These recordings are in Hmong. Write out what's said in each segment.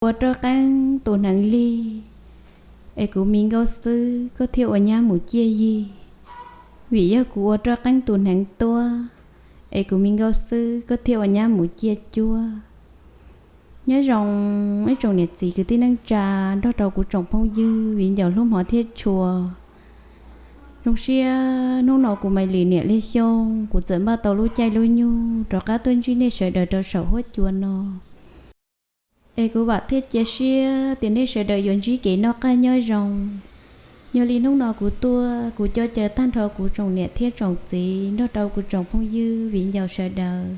Ua roj qeeb tus hneev lig, es kuv mi nkauj xwb koj thiaj ua nyab mus ciaj yig. Vim yog kuv ua roj qeeb tus hneev tuab, es kuv mi nkauj xwb koj thiaj ua nyab mus ciaj cuab. Nyob zoo ib tsoom niam txiv kwv tij neej tsa nrog rau kuv tsoom phooj ywg viv ncaus hlub hmov thiab tshua. Zoo siab hnub no kuv Maiv Lis niam Liag Xyooj kuv txawm npaj tau lub caij lub nyoog rov qab tuaj ntsib nej sawv daws rau saum huab cua no. Es kuv vam thiab cia siab tias nej sawv daws yuav ntsib kev noj qab nyob zoo. Yog li hnub no kuv tuaj kuv coj caw tag nrho kuv tsoom niam thiab tsoom txiv nrog rau kuv tsoom phooj ywg viv ncaus sawv daws,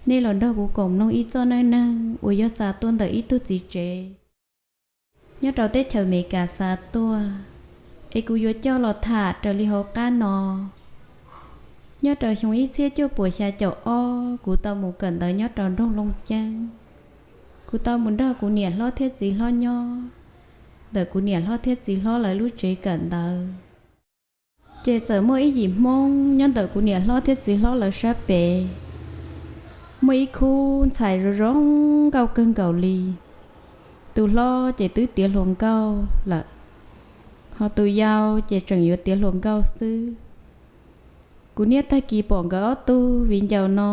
nej los nrog kuv koom mloog ib txoj neej neeg uas yog xa tuaj ntawm ib tug txiv tsev nyob rau teb chaws Amelikas xa tuaj. Es kuv yuav coj los tham raws li hauv qab no. Nyob rau xyoo ib txhiab cuaj puas xya caum ob, kuv tau mus kawm ntawv nyob rau nroog Looj Ceeb. Kuv tau mus nrog kuv niam hlob thiab txiv hlob nyob ntawm kuv niam hlob thiab txiv hlob lawv lub tsev kawm ntawv. Ces txawm muaj ib yim Hmoob nyob ntawm kuv niam hlob thiab txiv hlob lawv sab pem, muaj ib khub ntxhais zoo zoo nkauj kawg nkaus li. Tus hlob ces twb tiav hluas nkauj lawm, ho tus yau ces tseem yuav tiav hluas nkauj xwb. Kuv niaj tag kis pom nkawd ob tug viv ncaus no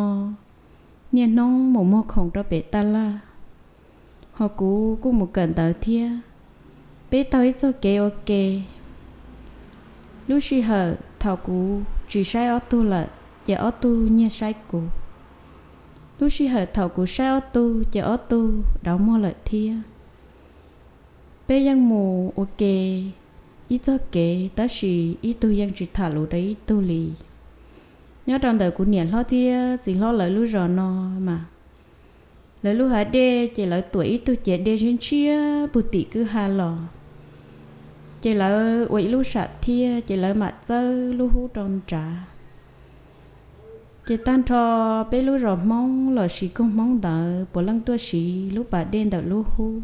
niaj hnub mus muag khoom rau pem taj laj, ho kuv kuj mus kawm ntawv thiab. Peb taug ib txoj kev ua ke. Lub sij hawm thaum kuv tsis saib ob tug lawm, ces ob tug nyiag saib kuv. Lub sij hawm thaum kuv saib ob tug, ces ob tug dauv muag lawm thiab. Peb yeej mus ua ke ib txoj kev, tab sis ib tug yeej tsis tham lus rau ib tug li. Nyob rau ntawm kuv niam hlob thiab txiv hlob lawv lub zos no mas, lawv lub hav dej ces lawv tuam ib tug ciav dej ntshiab ntshiab puag tim kwj ha los, ces lawv ua ib lub sam thiaj, ces lawv mam txawb lub hub rau nrad. Ces tag nrho peb lub zos Hmoob lossis koog Hmoob ntawd puav leej tuaj siv lub pas dej ntawm lub hub.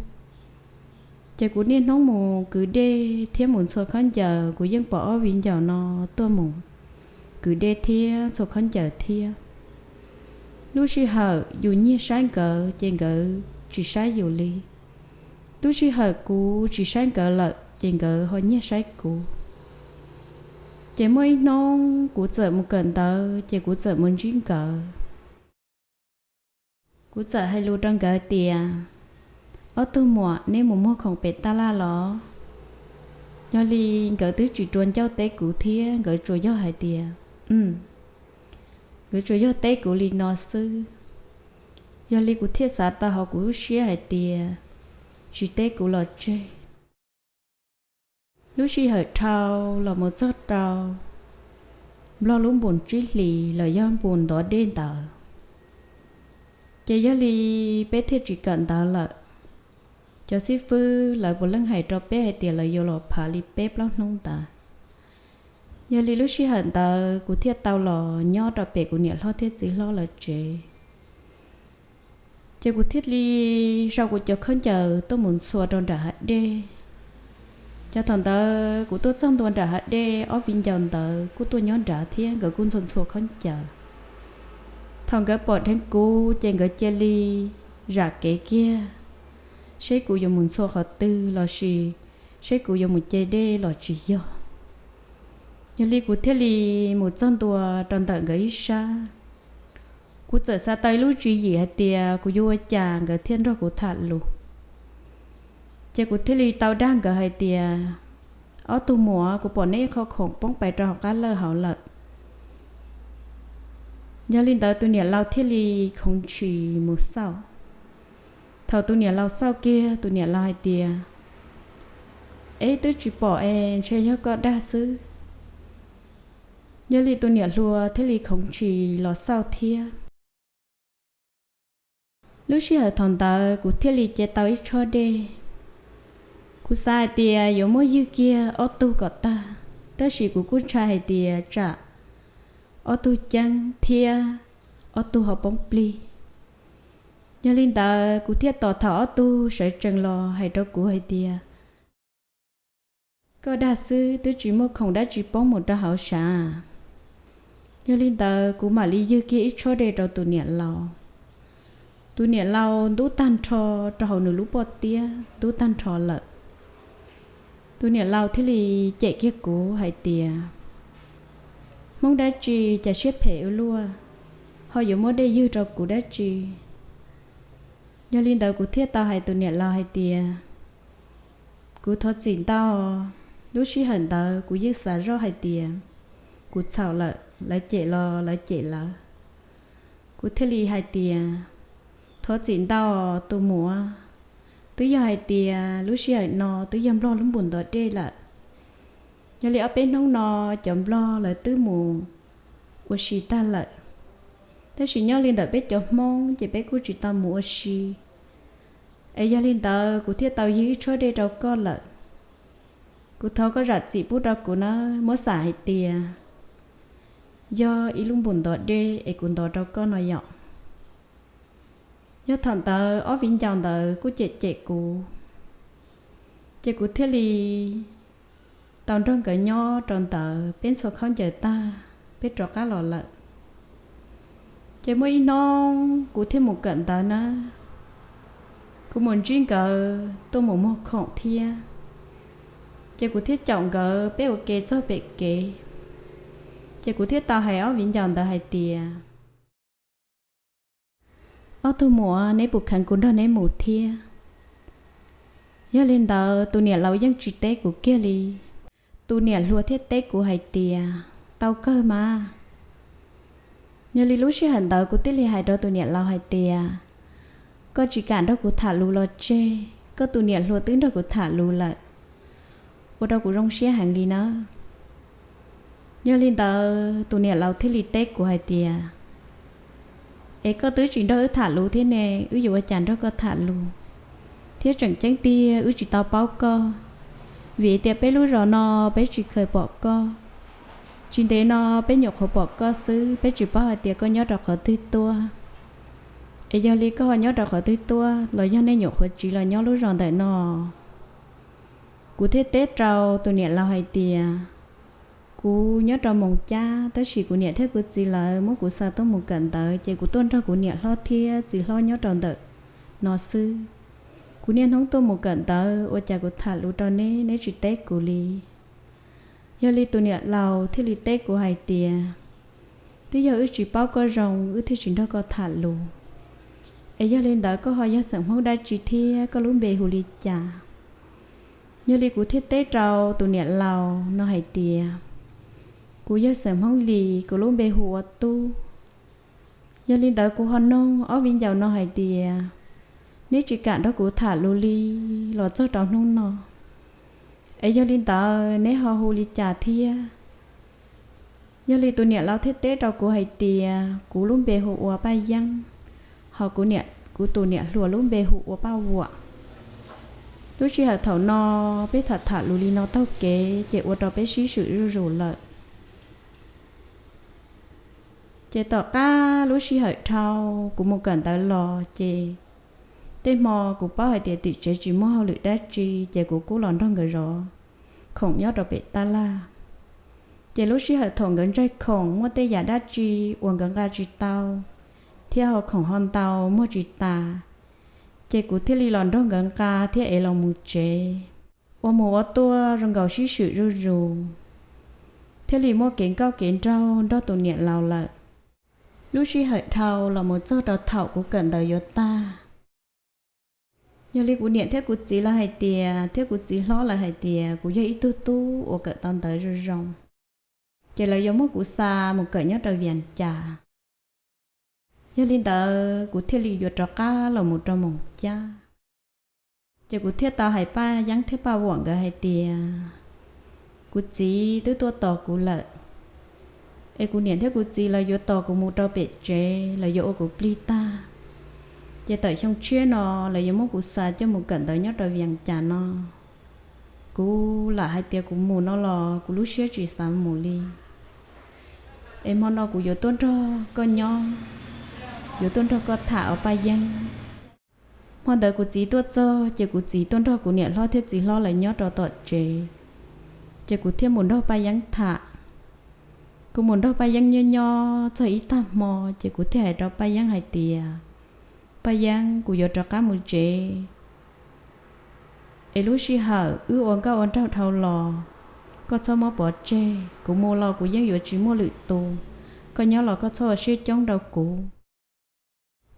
Ces kuv niaj hnub mus kwv dej thiab mus ntxhua khaub ncaws, kuv yeej pom ob viv ncaus no tuaj mus kwv dej thiab ntxhua khaub ncaws thiab. Lub sij hawm yus nyiag saib nkawd ces nkawd tsis saib yus li. Lub sij hawm kuv tsis saib nkawd lawm ces nkawd ho nyiag saib kuv. Ces muaj ib hnub kuv txawm mus kawm ntawv ces kuv txawm mus ntsib nkawd. Kuv txawm hais lus rau nkawd tias, ob tug muam, neb mus muag khoom pem taj laj los? Yog li nkawd twb tsis rua ncauj teb kuv thiab, nkawd tsuas yog hais tias, nkawd tsuas yog teb kuv li no xwb. Yog li kuv thiaj xav tau hauv kuv lub siab hais tias, tsis teb kuv los tseg. Lub sij hawm dhau los mus txog rau Nplog lub npus tsib hlis los yog npus ntov dej ntawd, ces yog li peb thiaj tsis kawm ntawv lawm. Cov xib fwb lawv puav leej hais rau peb hais tias lawv yuav los phav li peb plaub hnub ntawd. Yog li lub sij hawm ntawd kuv thiaj tau los nyob rau pem kuv niam hlob thiab txiv hlob lawv tsev. Ces kuv thiaj li sau kuv cov khaub ncaws tuaj mus ntxhua rau nram hav dej. Ces thaum ntawd kuv tuaj txog ntua nram hav dej, ob viv ncaus ntawd kuj tuaj nyob nrad thiab, nkawd kuj ntxhua ntxhua khaub ncaws. Thaum nkawd pom dheev kuv ces nkawd cia li zam kev kiag, seb kuv yuav mus ntxhua qhov twg lossis seb kuv yuav mus ce dej los tsis yog. Yog li kuv thiaj li mus txog ntua rau ntawm nkawd ib sab. Kuv txawm xav tau ib lub tswv yim hais tias kuv yuav ua cas nkawd thiaj nrog kuv tham lus. Ces kuv thiaj li tau dag nkawd hais tias, ob tug muam, kuv pom neb ib qho khoom poob pais rau hauv qab lawj hauv lawm. Yog li ntawd tus niam laus thiaj li khoov ntshis mus xauj. Thaum tus niam laus xauj kiag, tus niam laus hais tias, eb, twb tsis pom es ntshe yog koj dag xwb. Yog li tus niam hluas thiaj li khoov ntshis los xauj thiab. Lub sij hawm thaum ntawd kuv thiaj li ce tau ib tshob dej. Kuv xav hais tias yuav muab ywg kiag ob tug kom tag, tab sis kuv kuj ntshai hais tias tsam ob tug ceeb thiab ob tug ho poob plig. Yog li ntawd kuv thiaj tos thaum ob tug sawv tsees los hais rau kuv hais tias, koj dag xwb, twb tsis muaj khoom dab tsi poob mus rau hauv sav. Yog li ntawd kuv mam li ywg kiag ib tshob dej rau tus niam laus. Tus niam laus ntub tag nrho rau hauv nws lub pob tiab, ntub tag nrho lawm. Tus niam laus thiaj li cem kiag kuv hais tias, Hmoob dab tsi cas siab phem ua luaj, ho yuav muab dej ywg rau kuv dab tsi? Yog li ntawd kuv thiaj tau hais tus niam laus hais tias, Kuv thov txim ntau, lub sij hawm ntawd kuv yeej xav zoj hais tias kuv txhaum lawm, lawv cem los lawv cem lawv. Kuv thiaj li hais tias, Thov txim ntau tus muam, twb yog hais tias lub sij hawm no twb yog nplog lub npus ntov dej lawm. Yog li ob peb hnub no cov nplog lawv twb mus ua si tag lawm, tab sis nyob li ntawm peb cov Hmoob ces peb kuj tsis tau mus ua si. Es yog li ntawd kuv thiaj tau ywg ib tshuab dej rau koj lawm. Kuv thov koj zam txim pub rau kuv nawb, muab xam hais tias yog ib lub npus ntov dej es kuv ntov rau koj no yom. Yog thaum ntawd ob viv ncaus ntawd kuj cem cem kuv, ces kuv thiaj li tau nrog nkawd nyob rau ntawd peb ntxhua khaub ncaws tag, peb rov qab los lawm. Ces muaj ib hnub kuv thiaj mus kawm ntawv na, kuv mus ntsib nkawd tuaj mus muag khoom thiab, ces kuv thiaj caum nkawd peb ua ke txog pem kev. Ces kuv thiaj tau hais ob viv ncaus ntawd hais tias, Ob tug muam, neb puas kheev kuv nrog neb mus thiab? Yog li ntawd tus niam laus yeej tsis teb kuv kiag li. Tus niam hluas thiaj teb kuv hais tias, Tau kawg mas. Yog li lub sij hawm ntawd kuv thiaj li hais rau tus niam laus hais tias, Koj tsis kam nrog kuv tham lus los tseg, koj tus niam hluas twb nrog kuv tham lus lawm, ua rau kuv zoo siab heev li nawb. Yog li ntawd tus niam laus thiaj li teb kuv hais tias, Es koj twb tsis nrog wb tham lus thiab ne, wb yuav ua cas nrog koj tham lus? Thiab tseem ceeb tiag wb tsis tau paub koj, vim tias peb lub zos no peb tsis kheev pom koj. Tsis ntev no peb nyuam qhuav pom koj xwb, peb tsis paub hais tias koj nyob rau qhov twg tuaj. Es yog li koj ho nyob rau qhov twg tuaj los yog nej nyuam qhuav tsiv los nyob lub zos ntawm no? Kuv thiaj teb rau tus niam laus hais tias, Kuv nyob rau Moos Cab, tab sis kuv niam thiab kuv txiv lawv muab kuv xa tuaj mus kawm ntawv, ces kuv tuaj nrog kuv niam hlob thiab txiv hlob nyob rau ntawm no xwb. Kuv niaj hnub tuaj mus kawm ntawv, ua cas kuv tham lus rau neb, neb tsis teb kuv li? Yog li tus niam laus thiaj li teb kuv hais tias, Twb yog wb tsis paub koj zoo, wb thiaj tsis nrog koj tham lus. Es yog li ntawd koj ho yog xeem Hmoob dab tsi thiab koj lub npe hu li cas? Yog li kuv thiaj teb rau tus niam laus no hais tias, Kuv yog xeem Hmoob Lis, kuv lub npe hu ua Tub. Yog li ntawd kuv ho noog ob viv ncaus no hais tias, Neb tsis kam nrog kuv tham lus li los txog rau hnub no, es yog li ntawd neb ho hu li cas thiab? Yog li tus niam laus thiaj teb rau kuv hais tias, Kuv lub npe hu ua Paj Yeeb, ho kuv tus niam hluas lub npe hu ua Paj Vuam. Lub sij hawm thaum no peb tham tham lus li no taug kev ces ua rau peb sib swm zuj zus lawm. Ces tom qab lub sij hawm dhau, kuv mus kawm ntawv los ces tej hmo kuv paub hais tias tim tsev tsis muaj hauj lwm dab tsi, ces kuv kuj los nrog nkawd zov khoom nyob rau pem tab laj. Ces lub sij hawm thaum nkawd ntsaig khoom muaj tej yam dab tsi uas nkawd nqa tsis tau, thiab ho khoom ho ntau muag tsis tas, ces kuv thiaj li los nrog nkawd nqa thiab ev los mus tsev, ua mus ua tuaj zoo nkaus sib swm zuj zus, thiaj li muaj kev nkauj kev nraug nrog tus niam laus lawm. Lub sij hawm dhau los mus txog rau thaum kuv kawm ntawv yuav tag, yog li kuv niam thiab kuv txiv lawv hais tias, thiab kuv txiv hlob lawv hais tias kuv yog ib tug tub uas kawm tau ntawv zoo zoo, ces lawv yuav muab kuv xa mus kawm nyob rau Vias Cas. Yog li ntawd kuv thiaj li yuav rov qab los mus rau Moos Cab. Ces kuv thiaj tau hais Paj Yeeb thiab Paj Vuam nkawd hais tias, Kuv txiv twb tuaj tos kuv lawm, es kuv niam thiab kuv txiv lawv yuav tos kuv mus rau pem tsev, lawv yuav ua kuv plig tag, ces tawm xyoo tshiab no lawv yuav muab kuv xa coj mus kawm ntawv nyob rau Vias Cas no. Kuv lam hais tias kuv mus no los kuv lub siab tsis xav mus li. Es hmo no kuv yuav tuaj nrog koj nyob, yuav tuaj nrog koj tham os Paj Yeeb. Hmo ntawd kuv txiv tuaj txog ces kuv txiv tuaj nrog kuv niam hlob thiab txiv hlob lawv nyob rau tom tsev, ces kuv thiaj mus nrog Paj Yeeb tham. Kuv mus nrog Paj Yeeb nyob nyob txog ib tag hmo ces kuv thiaj hais rau Paj Yeeb hais tias, Paj Yeeb, kuv yuav rov qab mus tsev, es lub sij hawm wb ua nkauj ua nraug dhau los, koj txhob muab pov tseg. Kuv mus los kuv yeej yuav tsis muaj lwm tus, koj nyob los koj txhob ua siab coob rau kuv.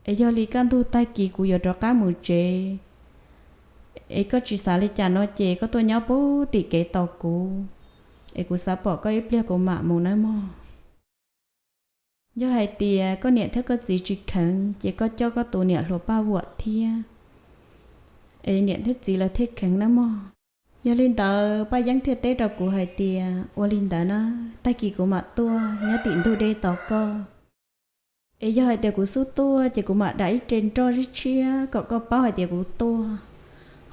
Es yog li kaj ntug tag kis kuv yuav rov qab mus tsev, es koj tsis xav li cas no ces koj tuaj nyob pub tim kev tos kuv, es kuv xav pom koj ib pliag kuv mam mus nawb mog. Yog hais tias koj niam thiab koj txiv tsis kheev ces koj coj koj tus niam hluas Paj Vuam thiab, es niam thiab txiv lawv thiaj kheev nawb mog. Yog li ntawd Paj Yeeb thiaj teb rau kuv hais tias, ua li ntawd na, tag kis kuv mam tuaj nyob tim ntug dej tos koj. Es yog hais tias kuv xub tuaj ces kuv mam dam ib re nroj tshiab tshiab kom koj paub hais tias kuv tuaj.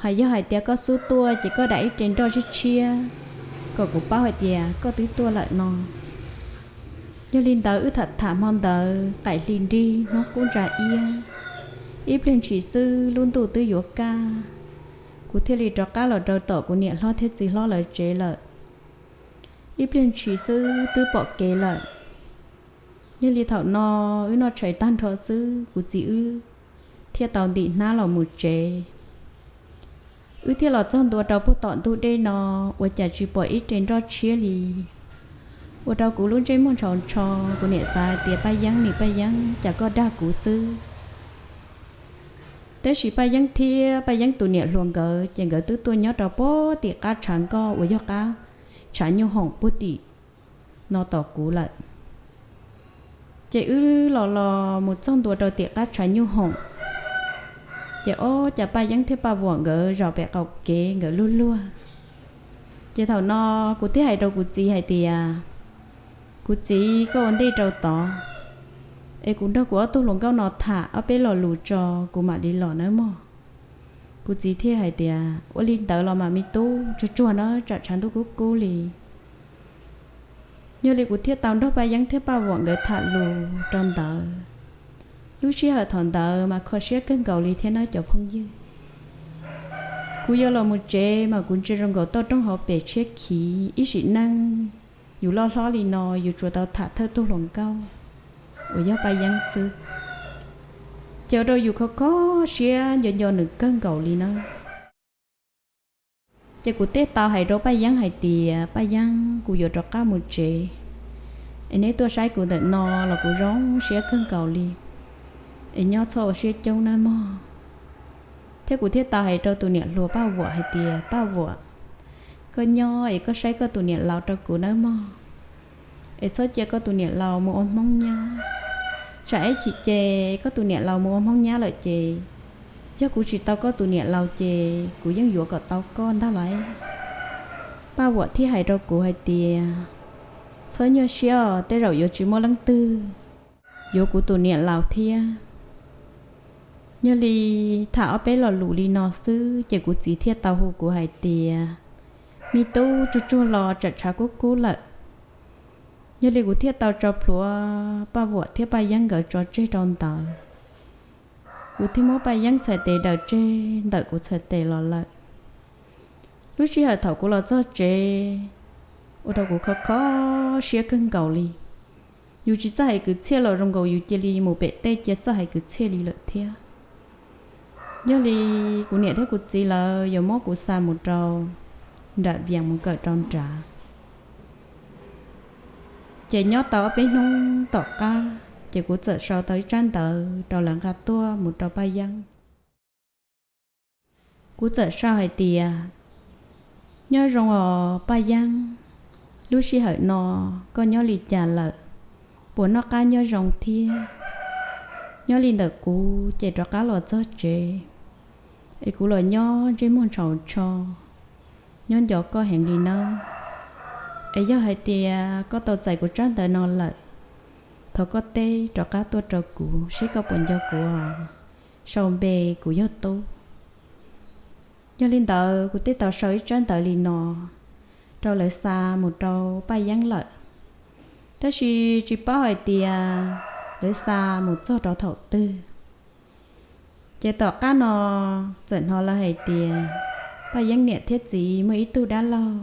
Hos yog hais tias koj xub tuaj ces koj dam ib re nroj tshiab tshiab kom kuv paub hais tias koj twb tuaj lawm no. Yog li ntawd wb tham tham hmo ntawd qaim hli nrig hnub qub ntsa iab, ib pliag ntshis xwb lub ntuj twb yuav kaj, kuv thiaj li rov qab los rau tom kuv niam hlob thiab txiv hlob lawv tsev lawm. Ib pliag ntshis xwb twb pom kev lawm. Yog li thaum no wb noj tshais tag nrho xwb kuv txiv wb thiaj tau ntim hnab los mus tsev. Wb thiaj los txog ntua rau puag tom ntug dej no, ua cas tsis pom ib re nroj tshiab li. Ua rau kuv lub ntsej muag ntshau ntsho, kuv niam xav hais tias Paj Yeeb ne, Paj Yeeb, cas koj dag kuv xwb. Tab sis Paj Yeeb thiab Paj Yeeb tus niam hluas nkawd ces nkawd twb tuaj nyob rau puag tim qab tshav nkoj uas yog qab tshav nyuj hoom puag tim no tos kuv lawm. Ces wb los los mus txog ntua rau tim qab tshav nyuj hoom, ces ob, cas Paj Yeeb thiab Paj Vuam nkawd zaum pem qaum kev nkawd luag luag. Ces thaum no kuv thiaj hais rau kuv txiv hais tias, kuv txiv, koj ua ntej rau tod, es kuv nrog kuv ob tug hluas nkauj no tham ob peb lo lus tso, kuv mam li los nawb mog. Kuv txiv thiaj hais tias, ua li ntawd los mas me tub, tsuag tsuag na, tsam tshav ntuj kub kub li. Yog li kuv thiaj tau nrog Paj Yeeb thiab Paj Vuam nkawd tham lus rau ntawd. Lub sij hawm thaum ntawd mas kho siab kawg nkaus li thiab nawb cov phooj ywg. Kuv yuav los mus tsev mas kuv ntsia zoo nkaus toj roob hauv pes tshiab khiv, ib sim neej yus loj hlob li no yus tsuas tau tham thawj tug hluas nkauj uas yog Paj Yeeb xwb, ces ua rau yus kho kho siab nco nco nws kawg nkaus li na. Ces kuv thiaj tau hais rau Paj Yeeb hais tias, Paj Yeeb, kuv yuav rov qab mus tsev, es neb tuaj saib kuv ntawm no los kuv zoo siab kawg nkaus li, es nyob txhob ua siab coob nawb mog. Thiab kuv thiaj tau hais rau tus niam hluas Paj Vuam hais tias, Paj Vuam, koj nyob es koj saib koj tus niam laus rau kuv nawb mog, es txhob cia koj tus niam laus mus ua Hmoob nyab. Tsam ib chim ces koj tus niam laus mus ua Hmoob nyab lawm ces, yog kuv tsis tau koj tus niam laus ces kuv yeej yuav kom tau koj ntag lauj. Paj Vuam thiaj hais rau kuv hais tias, txhob nyuaj siab os, tej zaum yuav tsis muaj leej twg yuav kuv tus niam laus thiab. Yog li tham ob peb lo lus li no xwb ces kuv txiv thiaj tau hu kuv hais tias, me tub, tsuag tsuag los tsam tshav kub kub lawm. Yog li kuv thiaj tau tso plhuav Paj Vuam thiab Paj Yeeb nkawd tso tseg rau ntawd. Kuv thiaj muab Paj Yeeb txhais tes daws tseg ntawm kuv txhais tes los lawm. Lub sij hawm thaum kuv los txog tsev, ua rau kuv kho kho siab kawg nkaus li. Yus tsis txawj hais kwv txhiaj los zoo nkaus yus cia li mus pem tej cia txawj hais kwv txhiaj li lawm thiab. Yog li kuv niam thiab kuv txiv lawv yuav muab kuv xa mus rau nram Vias mus kawm rau nrad. Ces nyob tau ob peb hnub tom qab, ces kuv txawm sau tau ib tsab ntawv rau lawv nqa tuaj mus rau Paj Yeeb. Kuv txawm sau hais tias, nyob zoo os Paj Yeeb, lub sij hawm no koj nyob li cas lawm? Puas noj qab nyob zoo thiab? Nyob li ntawm kuv ces rov qab los txog tsev, es kuv los nyob ntsej muag ntshaus ntsho, nyob nco koj heev li nawb. Es yog hais tias koj tau txais kuv tsab ntawv no lawm, thov koj teb rov qab tuaj rau kuv seb koj puas nco kuv os, sau npe kuv yog Tub. Yog li ntawd kuv thiaj tau sau ib tsab ntawv li no rau lawv xa mus rau Paj Yeeb lawm. Tab sis tsis paub hais tias lawv xa mus txog rau thaum twg. Ces tom qab no txawm hnov lawv hais tias Paj Yeeb niam thiab txiv muaj ib tug dab laug,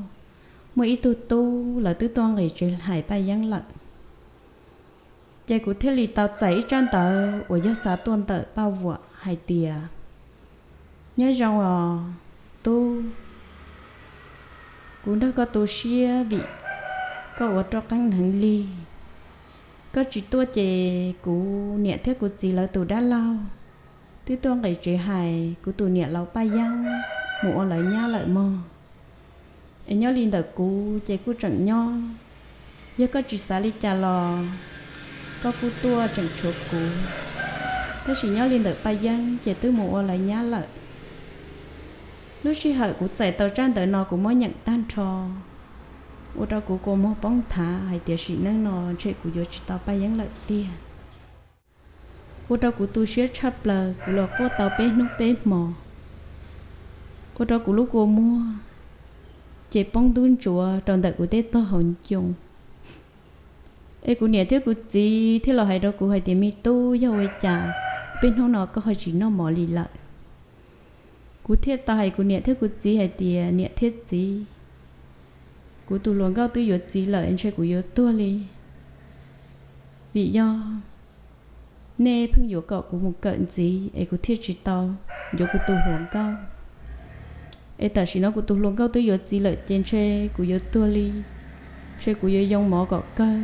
muaj ib tug tub, lawv twb tuaj nqis tsev hais Paj Yeeb lawm. Ces kuv thiaj li tau txais ib tsab ntawv uas yog xa tuaj ntawm Paj Vuam hais tias, nyob zoo os tub, kuv nrog koj tu siab vim koj ua roj qeeb hneev lig. Koj tsis tuaj ces kuv niam thiab kuv txiv lawv tus dab laug twb tuaj nqis tsev hais kuv tus niam laus Paj Yeeb mus ua lawv nyab lawm mog. Es nyob li ntawm kuv ces kuj tseem nyob, yog koj tsis xav li cas los koj kuj tuaj tseem tshuav kuv. Tab sis nyob li ntawm Paj Yeeb ces twb mus ua lawv nyab lawm. Lub sij hawm kuv txais tau tsab ntawv no kuv muab nyeem tag nrho, ua rau kuv kua muag poob nthav hais tias sim neej no ntshe kuv yuav tsis tau Paj Yeeb lawm tiag. Ua rau kuv tu siab tshaj plaws, kuv los quaj tau peb hnub peb hmo, ua rau kuv lub kua muag ces poob ntub ntsuav rau ntawm kuv tej tog hauv ncoo. Es kuv niam thiab kuv txiv thiaj los hais rau kuv hais tias, me tub, yog ua cas peb hnub no koj ho tsis noj mov li lawm? Kuv thiaj tau hais kuv niam thiab kuv txiv hais tias, niam thiab txiv, kuv tus hluas nkauj twb yuav txiv lawm, ntshe kuv yuav tuag li. Vim yog nej pheej yuav kom kuv mus kawm ntxiv es kuv thiaj tsis tau yuav kuv tus hluas nkauj. Es tam sim no kuv tus hluas nkauj twb yuav txiv lawm ces ntshe kuv yuav tuag li, ntshe kuv yuav yoo mov kom kawg.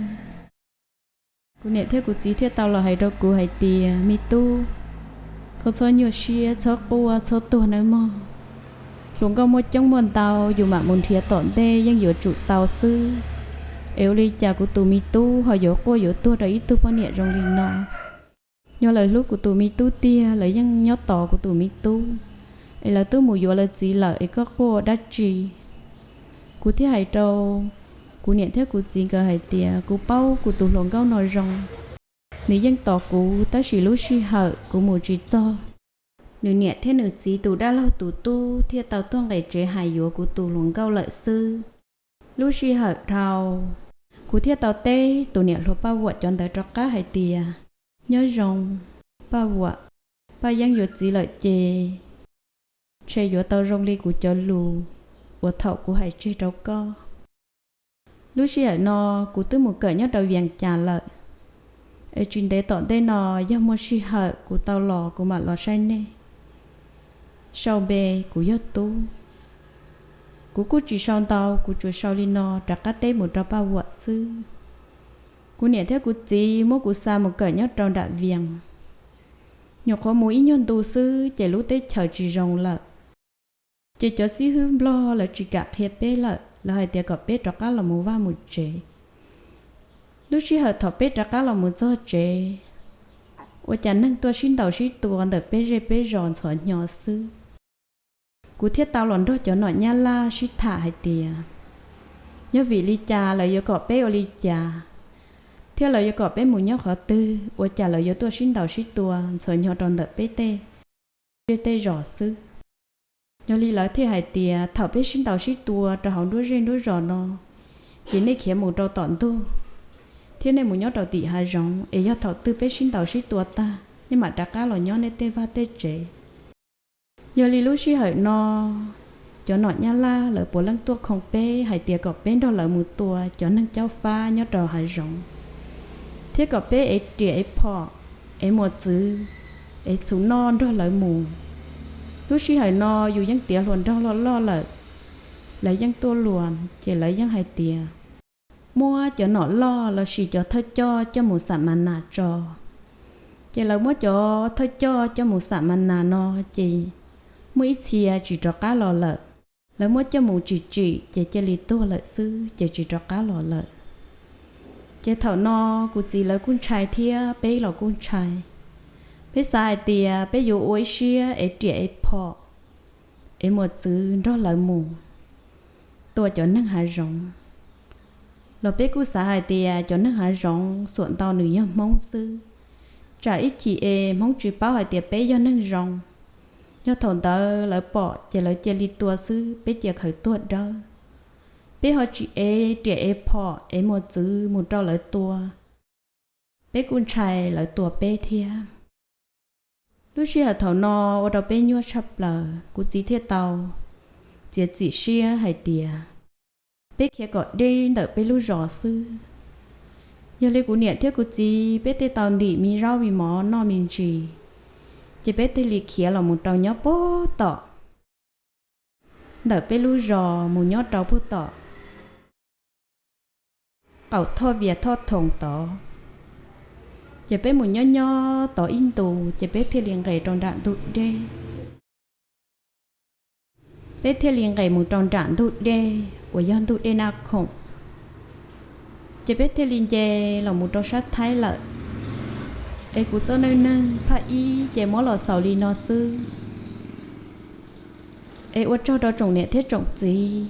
Kuv niam thiab kuv txiv thiaj tau los hais rau kuv hais tias, me tub, koj txhob nyuaj siab, txhob quaj, txhob tuag nawb mog. Hluas nkauj muaj coob muaj ntau, yus mam mus nrhiav tom ntej yeej yuav tsum tau xwb. Es ua li cas kuv tus me tub ho yuav quaj yuav tuag rau ib tug poj niam zoo li no? Yog lawv hlub kuv tus me tub tiag, lawv yeej nyob tos kuv tus me tub, es lawv twb mus yuav lawv txiv lawm es koj quaj ua dab tsi? Kuv thiaj hais rau kuv niam thiab kuv txiv nkawd hais tias, kuv paub kuv tus hluas nkauj no zoo, nws yeej tos kuv, tab sis lub sij hawm kuv mus tsis txog, nws niam thiab nws txiv tus dab laug tus tub thiaj tau tuaj nqis tsev hais yuav kuv tus hluas nkauj lawm xwb. Lub sij hawm dhau, kuv thiaj tau teb tus niam hluas Paj Vuam cov ntawd rov qab hais tias, nyob zoo Paj Vuam, Paj Yeeb yuav txiv lawm ces ntshe yuav tau zoo li kuv cov lus uas thaum kuv hais tseg rau koj. Lub sij hawm no kuv twb mus kawm nyob rau Vias Cas lawm, es tsis ntev tom ntej no yog muaj sij hawm kuv tau los kuv mam los saib nej. Sau npe kuv yog Tub. Kuv kuj tsis sau ntau, kuv tsuas sau li no rov qab teb mus rau Paj Vuam xwb. Kuv niam thiab kuv txiv muab kuv xa mus kawm nyob rau nram Vias. Nyuam qhuav mus ib nyuag ntu xwb ces lub teb chaws tsis zoo lawm. Ces cov xib hwb Nplog lawv tsis kam qhia peb lawm, lawv hais tias kom peb rov qab los mus vaj mus tsev. Lub sij hawm thaum peb rov qab los mus txog tsev, ua cas neeg tuaj sib ntaus sib tua ntawm peb zej peb zos ntxhov hnyo xwb. Kuv thiaj tau los nrog cov nom Nyab Laj sib tham hais tias, yog vim li cas lawv yuav kom peb ua li cas, thiab lawv yuav kom peb mus nyob qhov twg, ua cas lawv yuav tuaj sib ntaus sib tua ntxhov hnyo rau ntawm peb tej zej tej zos xwb. Yog li lawv thiaj hais tias thaum peb sib ntaus sib tua rau hauv nruab zej nruab zos no, ces nej khiav mus rau tom ntug, thiab nej mus nyob rau tim hav zoov, es yog thaum twg peb sib ntaus sib tua tag, nej mam rov qab los nyob nej tej vaj tej tsev. Yog li lub sij hawm no, cov nom Nyab Laj lawv puav leej tuaj khoo peb hais tias kom peb nrog lawv mus tua cov neeg caub fab nyob rau hav zoov, thiab kom peb ev riam ev phom, ev mos txwv, ev txhuv noj nrog lawv mus. Lub sij hawm no yus yeej tiav hluas nraug loj loj lawm, lawv yeej tuaj luas ces lawv yeej hais tias muab cov nom loj lossis cov thawj coj coj mus xam mas nas tso. Ces lawv muab cov thawj coj coj mus xam mas nas no ces muaj ib txhia tsis rov qab los lawm. Lawv muab coj mus tsim tsim ces cia li tuag lawm xwb ces tsis rov qab los lawm. Ces thaum no kuv txiv lawv kuj ntshai thiab peb los kuj ntshai. Peb xav hais tias peb yuav ua ib siab ev riam ev phom, ev mos txwv nrog lawv mus tua cov neeg hav zoov. Los peb kuj xav hais tias cov neeg hav zoov xuam ntau nws yog Hmoob xwb, tsam ib chim es Hmoob tsis paub hais tias peb yog neeg zoo, yog thaum ntawd lawv pom ces lawv cia li tua xwb, peb cia khawv tuag dawb. Peb ho tsis ev riam ev phom ev mos txwv mus rau lawv tua, peb kuj ntshai lawv tua peb thiab. Lub sij hawm thaum no ua rau peb nyuaj tshaj plaws, kuv txiv thiaj tau txiav txim siab hais tias peb khiav kom deb ntawm peb lub zos xwb. Yog li kuv niam thiab kuv txiv peb thiaj tau ntim me zaub me mov noj me ntsis, ces peb thiaj li khiav los mus rau nyob puag tom ntawm peb lub zos mus nyob rau puag tom qaum thoj Vias Thoj Thoos tod. Ces peb mus nyob nyob tod ib ntus ces peb thiaj li nqes rau nram ntug dej. Peb thiaj li nqes mus rau nram ntug dej uas yog ntug dej Naj Khoom. Ces peb thiaj li nce los mus rau sab Thaib lawm. Es kuv txoj neej neeg phaj ib ces muab los xaus li no xwb. Es ua tsaug rau tsoom niam thiab tsoom txiv,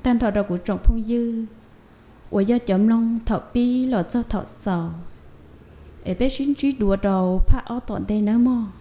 tag nrho rau kuv tsoom phooj ywg uas yog cov mloog thaum pib los txog thaum xaus. Es peb sib ntsib dua rau phaj ob tom ntej nawb mog.